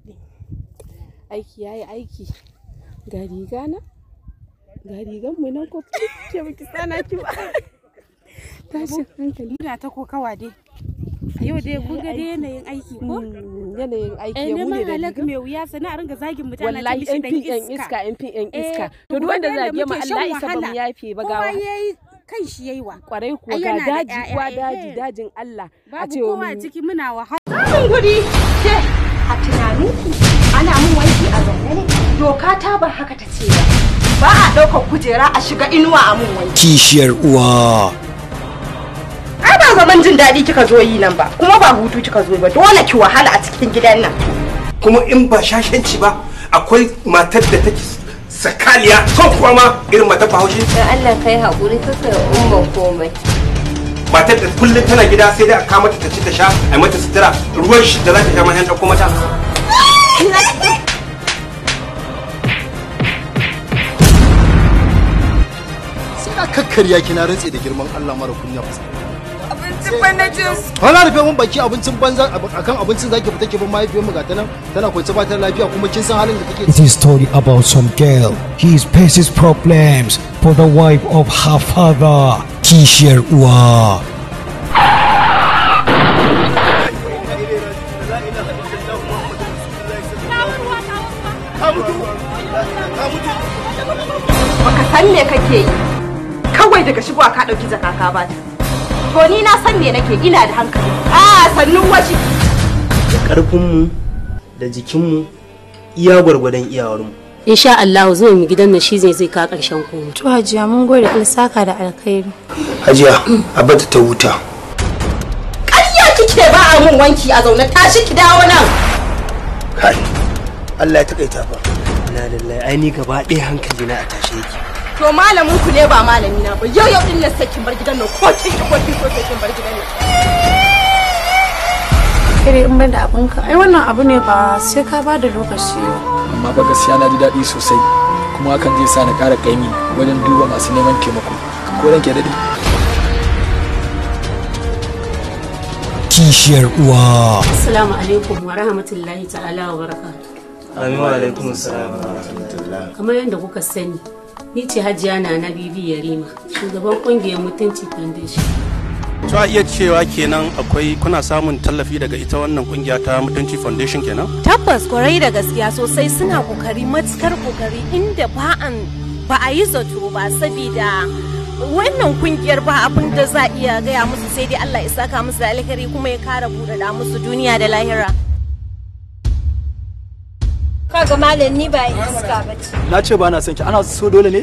Tabɗi. Aiki yayi aiki. Ga riga na. Ga rigan mu nan ko ke baki sana ki ba. Tashin hankali. Muna ta kokawa dai. Yau dai kun ga dai yanayin aiki ko? Yanayin aiki Eh ya mu neman ne da halak rigan. mai wuya sannan a ringa zagin mutane ana ce Wallahi mishi yan dan fin yan iska. iska yan fin yan iska. Eh, To duk wanda yanda zage mu muke shan Allah isa ba mu wahala. yafe ba Kowa gawa. yayi kan shi yayi wa. Kwarai kuwa Ai, ga yana da daji ƴaƴa, uwa eh, daji eh. dajin Allah. A Babu ce wa kowa a mun ciki muna wahala. Guri ke a tunaninku ana mun wanki a zaune ne doka ta ba haka ta ce ba ba a ɗaukar kujera a shiga inuwa a mun wanki Kishiyar uwa. Ai ba zaman jin daɗi kika zo yi nan ba kuma ba hutu kika zo ba, dole ki wahala a cikin gidan nan. Kuma in ba shashanci ba, akwai matar da take sakaliya ko kuwa ma irin matar Bahaushe? Dan Allah kai haƙuri, kaka ya umma komai. Matar da kullum tana gida sai dai a kawo mata ta ci ta sha, a mata sutura, ruwan shi da za ta sha ma sai an ɗauko mata. Sai na kakkarya kina rantse da girman Allah, mara kunya fuska. Abincin banajin. Wala rufe mun baki, abincin banza akan abincin zaki fita ki bin mahaifiyar mu, ga ta nan tana kwance ba ta lafiya kuma kin san halin da take. It is story about some girl. He faces problems for the wife of her father. Kishiyar uwa. Baka san me kake yi kawai daga shigowa ka ɗauki jaka ka bata. To ni na san me nake, ina da hankali a sannun washi. Da ƙarfinmu da jikinmu, iya gwargwadon iyawarmu. Insha Allah zuwa mu gidan nan shi zai kawo ƙarshen komai. To Hajiya, mun gode, Allah saka da alkhairi. Hajiya, a bata ta huta. Ƙarya kike, ba a mun wanki a zaune, tashi ki dawo nan. Kai, Allah ya takaita fa. Na lallai, ai ni gaba ɗaya hankali na a tashe yake. To malamin ku ne ba malami na ba. Yau yau din nan sai kin bar gidan nan, ko kin ki ko kin so sai kin bar gidan nan. Kire in ban da abinka, ai wannan abu ne ba sai ka ba da lokaci ba. Amma fa gaskiya na ji daɗi sosai, kuma hakan zai sa na ƙara ƙaimi wajen duba masu neman taimako, ko ranke daɗe. Kishiyar uwa. Assalamu alaikum wa rahmatullahi ta'ala wa barakatuh. Amin, wa alaikum assalam wa rahmatullah. Kamar yadda kuka sani, ni ce Hajiya Nana Bibi Yarima, shugaban kungiyar Mutunci Foundation. To a iya cewa kenan akwai kuna samun tallafi daga ita wannan kungiya ta Mutunci Foundation kenan? Tabbas, kwarai da gaskiya sosai, suna kokari, matukar kokari inda ba a yi zato ba, sabida wannan kungiyar ba abin da za a iya gaya musu sai dai Allah ya saka musu da alkhairi kuma ya kara buɗaɗa musu duniya da lahira. Kaga malam, ni ba iska bace. Na ce ba na son ki, ana so dole ne?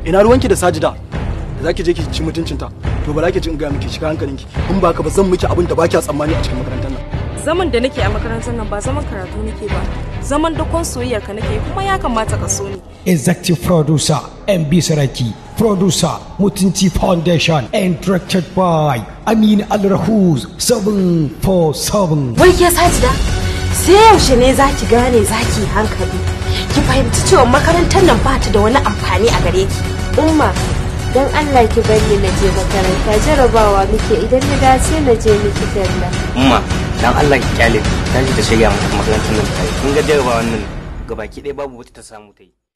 Ina ruwanki da Sajida da zaki je ki ci mutuncinta? To ba za ki ji in ga miki, shiga hankalinki, in ba ka ba zan miki abin da ba kya tsammani a cikin makarantar nan. Zaman da nake a makarantar nan ba zaman karatu nake ba, zaman dakon soyayyar ka nake, kuma ya kamata ka so ni. Executive producer MB Saraki. Producer Mutunci Foundation and directed by Amin Al-Rahuz 747. Wai ke Sajida, sai yaushe ne zaki gane, zaki hankali ki fahimci cewa makarantar nan ba ta da wani amfani a gare ki? Umma, dan Allah ki bari na je makaranta, jarabawa muke, idan na dace na je miki talla. Umma, dan Allah ki kyale ta, tashi ta shirya mata makarantar nan ta yi. Kin ga jarabawan nan gabaki ɗaya babu wata ta samu ta yi.